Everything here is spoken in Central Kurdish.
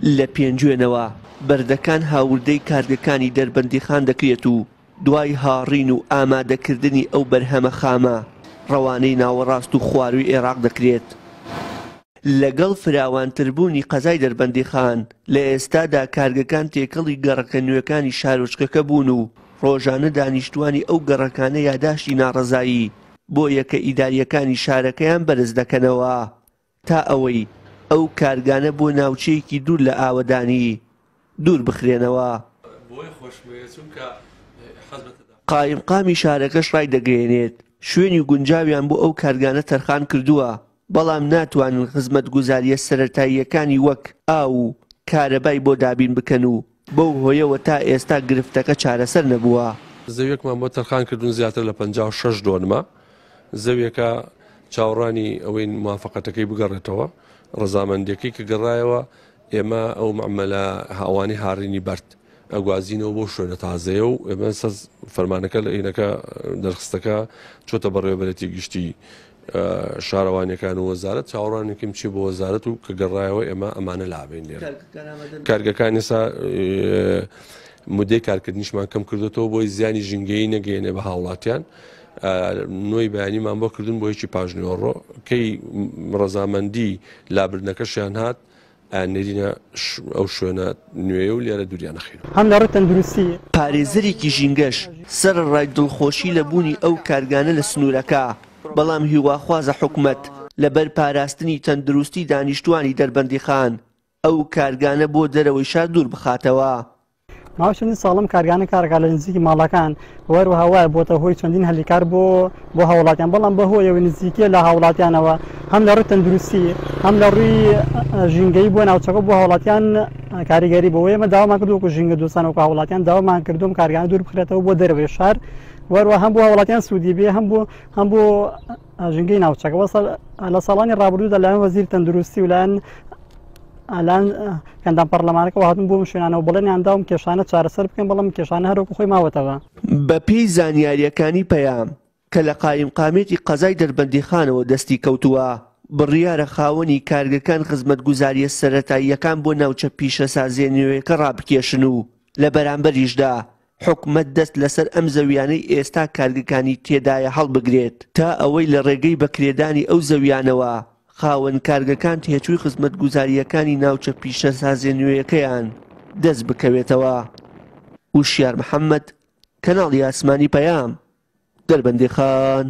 لە پێنجوێنەوە بەردەکان هاوردەی کارگەکانی دەربەندیخان دەکرێت و دوای هاڕین و ئامادەکردنی ئەو بەرهەمە خامە ڕەوانەی ناوەڕاست و خوارووی عێراق دەکرێت. لەگەڵ فراوانتربوونی قەزای دەربەندیخان، لە ئێستادا کارگەکان تێکەڵی گەڕەکە نوێکانی شارۆچکەکە بوون و ڕۆژانە دانیشتووانی ئەو گەڕەکانە یاداشتی ناڕەزایی بۆ یەکە ئیدارییەکانی شارەکەیان بەرز دەکەنەوە تا ئەوەی ئەو کارگانە بۆ ناوچەیەکی دوور لە ئاوەدانی دوور بخرێنەوە. قایمقامی شارەکەش ڕایدەگەیەنێت، شوێنی گونجاویان بۆ ئەو کارگانە تەرخان کردووە، بەڵام ناتوانن خزمەتگوزارییە سەرەتاییەکانی وەک ئاو و کارەبای بۆ دابین بکەن و بەو هۆیەوە تا ئێستا گرفتەکە چارەسەر نەبووە. زەویەکمان بۆ تەرخان کردوون زیاتر لە 56 دۆنمە زەویەکە، چاوەڕوانی ئەوەین موافەقەتەکەی بگەڕێتەوە، ڕەزامەندیەکەی کە گەڕایەوە ئێمە ئەو مەعمەلە هاوانی هاڕینی بەرد ئەگوازینەوە بۆ شوێنە تازەیە و ئێمە سەر فەرمانەکە لە ئینەکە دەرخستەکە چۆتە بەڕێوەبەرێتی گشتی شارەوانیەکان و وەزارەت چاوەڕوانێکم چی بۆ وەزارەت و کە گەڕایەوە ئێمە ئەمانە لابین لێرە کارگەکان ئێستا مدەی کارکردنیشمان کەم کردوێتەوە بۆی زیانی ژینگەیی نەگەێنێ بە هاوڵاتیان نۆی بەیانیمان بۆ کردن بۆ یەکی پاژنیوەڕۆ کەی ڕەزامەندی لابردنەکەشیان هات ئەیاننێرینە ئەو شوێنە نوێیە و لێرە دووریان ئەخەینەوە. هەم لە ڕووی تەندروستی. پارێزەرێکی ژینگەش سەرەڕای دڵخۆشی لە بوونی ئەو کارگانە لە سنوورەکە، بەڵام هیواخوازە حکومەت لەبەر پاراستنی تەندروستی دانیشتووانی دەربەندیخان ئەو کارگانە بۆ دەرەوەی شار دوور بخاتەوە. ماوەی چەندین ساڵە ئەم کارگانە کارەکات لە نزیکی ماڵەکان و هەروەها وایە بۆتە هۆی چەندین هەلی کار بۆ بۆ هاوڵاتیان بەڵام بە هۆیەوە نزیکیە لە هاوڵاتیانەوە هەم لە ڕووی تەندروستی هەم لە ڕووی ژینگەی بۆ ناوچەکە بۆ هاوڵاتیان کاریگەری بۆ ئێمە داوامان کردو وەکو ژینگە دۆستان وەکو هاوڵاتیان داوامان کردوم کارگانە دوور بخرێتەوە بۆ دەرەوەی شار وەروە هەم بۆ هاوڵاتیان سوودی بێ هەم بۆ هەم بۆ ژینگەی ناوچەکە وەسە لە ساڵانی ڕابردوودا لایەن وەزیر تەندروستی و لایەن ئالان ئەندام پەرلەمانەکەوە هاتن بۆ شوێنانەوە بەڵێنیان داوم کێشانە چارەسەر بکەن بەڵام کێشانە هەروەکو خۆی ماوەتەوە. بەپێی زانیارییەکانی پەیام کە لە قایمقامیەتی قەزای دەربەندیخانەوە دەستی کەوتووە، بڕیارە خاوەنی کارگەکان خزمەتگوزارییە سەرەتاییەکان بۆ ناوچە پیشەسازییە نوێیەکە ڕابکێشن و لە بەرامبەریشدا حکومەت دەست لەسەر ئەم زەویانەی ئێستا کارگەکانی تێدایە هەڵبگرێت تا ئەوەی لە ڕێگەی بەکرێدانی ئەو زەویانەوە خاوەن کارگەکان تێچووی خزمەتگوزارییەکانی ناوچە پیشەسازیە نوێیەکەیان دەست بکەوێتەوە. وشیار محەمەد، کەناڵی ئاسمانی پەیام، دەربەندیخان.